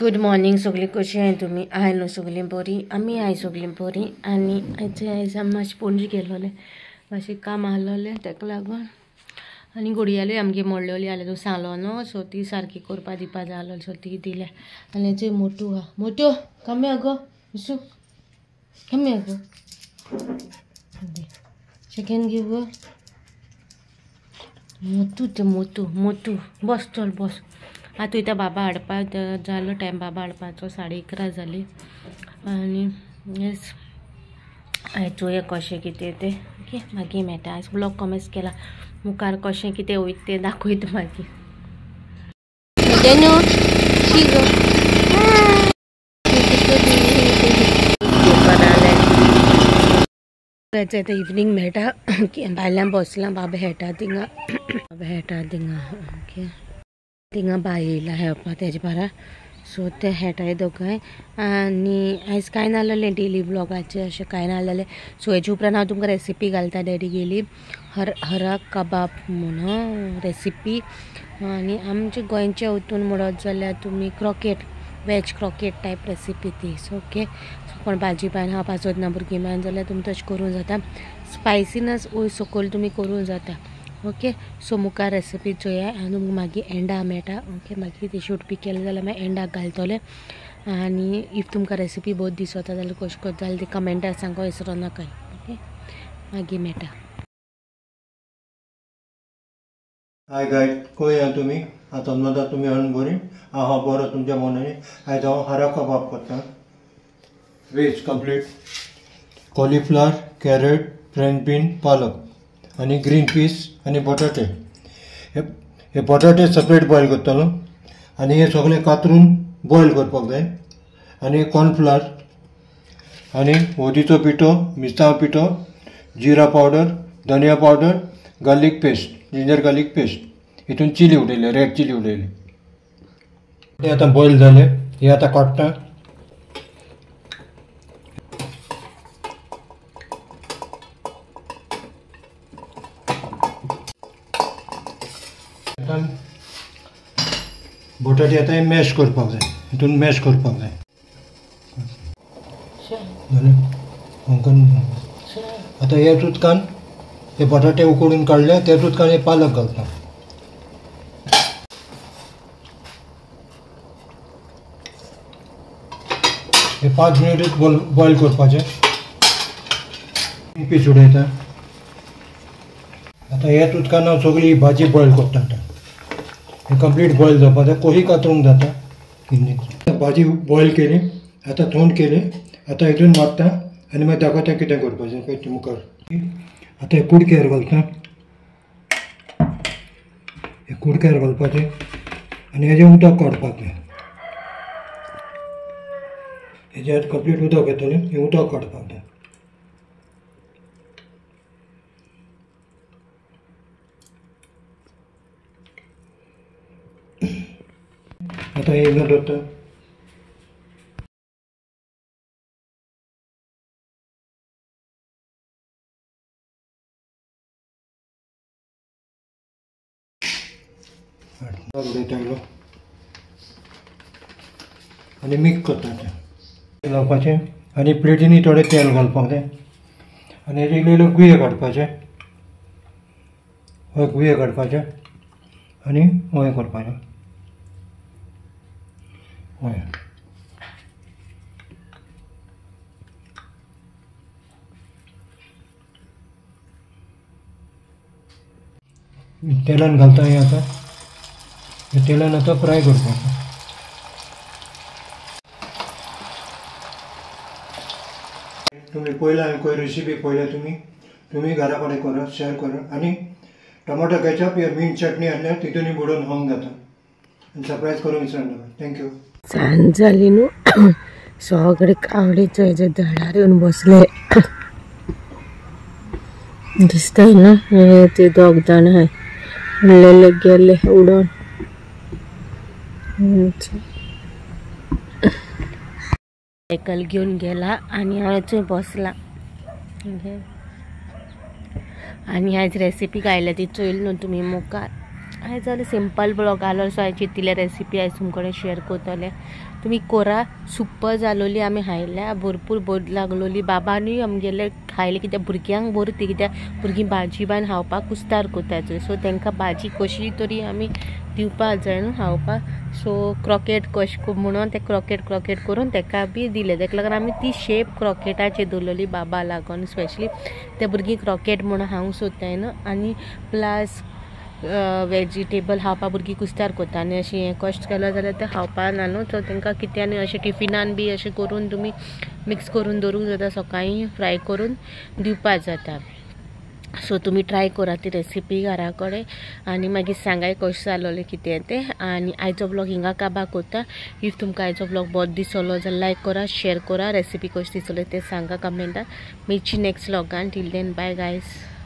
Good morning सगळीं, कशी आहाय तुमी? आहाय न्हू सगळीं बरी? आमी आहाय सगळीं बरी. आनी आयचे आयज आमी मातशें पणजे गेलोले, मातशें काम आहलोलें तेका लागून. आनी घोडयाल्यो आमगे मोडलेली आहले, तूं सांगलो न्हू, सो ती सारकी करपा दिवपा जाय आहलो, सो ती दिल्या. आनी हेचे मोटू आहा, मोटू कमी गो, विशू कमी गो, चिकन घेव गो. मोटू ते मोटू मोटू, बस चल बस. आतां वयता बाबा हाडपाक, जालो टायम बाबा हाडपाचो, 11:30 जाली. आनी येस आयज चोया कशें कितें तें. ओके, मागीर मेळटा. आयज ब्लॉग कमेंट्स केला, मुखार कशें कितें वयता तें दाखयता मागीर. इवनींग मेळटा. भायल्यान बसलां, बाबा हेटा थिंगा, बाबा हेटा थिंगा. ओके, थिंगा बाय येयला हेळपा तेजे बारा, सो ते हेटाय दोगांय. आनी आयज कांय नासलें डेली ब्लॉगाचें, अशें कांय नासलें. सो हेजे उपरांत हांव तुमकां रेसिपी घालता डॅडी गेली हरा कबाब म्हूण रेसिपी. आनी आमचे गोंयचे वतून म्हणत जाल्यार तुमी croquette, veg croquette type recipe ती. सो ओके, सो कोण भाजी पान खावपा सोदना भुरगीं बायन जाल्यार तुमी तशें करूं जाता. स्पायसीनस वयर सकयल तुमी करूं जाता. ओके, सो मुखार रेसिपी चोया आनी तुमकां मागीर एंडा मेळटा. ओके, मागीर ती शूट बी केलें जाल्यार मागीर एंडाक घालतले. आनी if तुमकां रेसिपी बहुत दिसता जाल्यार कशें करता जाल्यार ती कमेंटार सांगो विसरो नाकाय. ओके, मागीर मेळटा. हाय गायज, खंय आहा तुमी? आतां समजा तुमी हाडून बरी हांव बरो तुमच्या मनांनी. आयज हांव हरा कबाब करता, veg complete. Cauliflower, carrot, French bean, पालक आनी ग्रीन पीस आनी बटाटे. हे बटाटे सेपरेट बॉयल करतलो आनी हे सगळे कातरून बॉयल करपाक जाय. आनी कॉर्नफ्लावर आनी हळदीचो पिठो, मिरसांग पिठो, जिरा पावडर, धनिया powder, garlic paste, ginger garlic paste. हितून चिली उडयली, रेड चिली उडयली. ते आतां बॉयल जाले, हे आतां काडटा. बटाटे आतां मॅश करपाक जाय, हितून मॅश करपाक जाय. जालें, आतां हेच उदकान हे बटाटे उकडून काडले, त्याच उदकान हे पालक घालता. हे 5 मिनट बॉयल करपाचें. पीस उडयता. आतां हेच उदकान हांव सगळी भाजी बॉयल करता. आतां हे कंप्लीट बॉयल जावपा जाय, कोही कातरूंक जाता. भाजी बॉयल केली, आतां थंड केली, आतां हितून वाडटा आनी मागीर दाखयता कितें करपाचें पळय मुखार. आतां हे कुडक्यार घालता, हे कुडक्यार घालपाचें आनी हेजें उदक काडपाक जाय. हेजें कंप्लीट उदक येतलें, हें उदक काडपाक जाय. आतां हें हिंगा दवरता. उडयता आनी मिक्स करता तें लावपाचें. आनी प्लेटींनी थोडें तेल घालपाक जाय. आनी हेजे इल्ले इल्ले गुये काडपाचे, हय गुये काडपाचे आनी हय करपाचें. हय, तेलान घालता हें आतां. हे तेलान आतां फ्राय करपाचें. तुमी पळयला खंय रेसिपी पळयल्या तुमी, तुमी घरा कडेन करात, शेअर करात. आनी टोमाटो केचप या मिंट चटणी आसल्यार तितूनय बुडोवन खावंक जाता. आनी सरप्रायज करूंक विसरनाका. Thank you. सांज जाली न्हू, सगळे कावडेचो हेजे धडार येवन बसले दिसता न्हू. हे ते दोग जाण आहाय, उरलेले गेले उडोन. सायकल घेवन गेला आनी हांव थंय बसला. आनी आयज रेसिपी गायल्या ती चोयल न्हू तुमी मुखार. आयज जालें सिंपल ब्लॉग आलो. सो हांवें चिंतिल्ले रेसिपी आयज तुमचे कडेन शेअर करतलें. तुमी कोरा सुपर जालोली आमी खायल्या, भरपूर बरी लागलोली. बाबानूय आमगेले खायले कित्याक भुरग्यांक बरी ती, कित्याक भुरगीं भाजी बान खावपाक कुस्तार करता. सो तांकां भाजी कशी तरी आमी दिवपाक जाय न्हू खावपाक. सो क्रॉकेट कशें म्हणून ते क्रॉकेट क्रॉकेट करून ताका बी दिले. ताका लागून आमी ती शेप क्रॉकेटाची दवरलेली बाबा लागून स्पेशली. ते भुरगीं क्रॉकेट म्हणून खावंक सोदताय न्हू. आनी प्लस वेजिटेबल खावपा भुरगीं कुस्तार करता आनी अशें हें कश्ट केलो जाल्यार तें खावपा ना न्हू. सो तांकां कितें आनी अशें टिफिनान बी अशें करून तुमी मिक्स करून दवरूंक जाता, सकाळीं फ्राय करून दिवपा जाता. सो तुमी ट्राय करा ती रेसिपी घरा कडेन आनी मागीर सांगाय कशें जालोलें कितें तें. आनी आयचो ब्लॉग हिंगा काबार करता. If तुमकां आयचो ब्लॉग बरो दिसलो जाल्यार लायक करा, शेअर करा, रेसिपी कशी दिसली तें सांगा कमेंटान. मेळची next ब्लॉगान. Till then bye guys.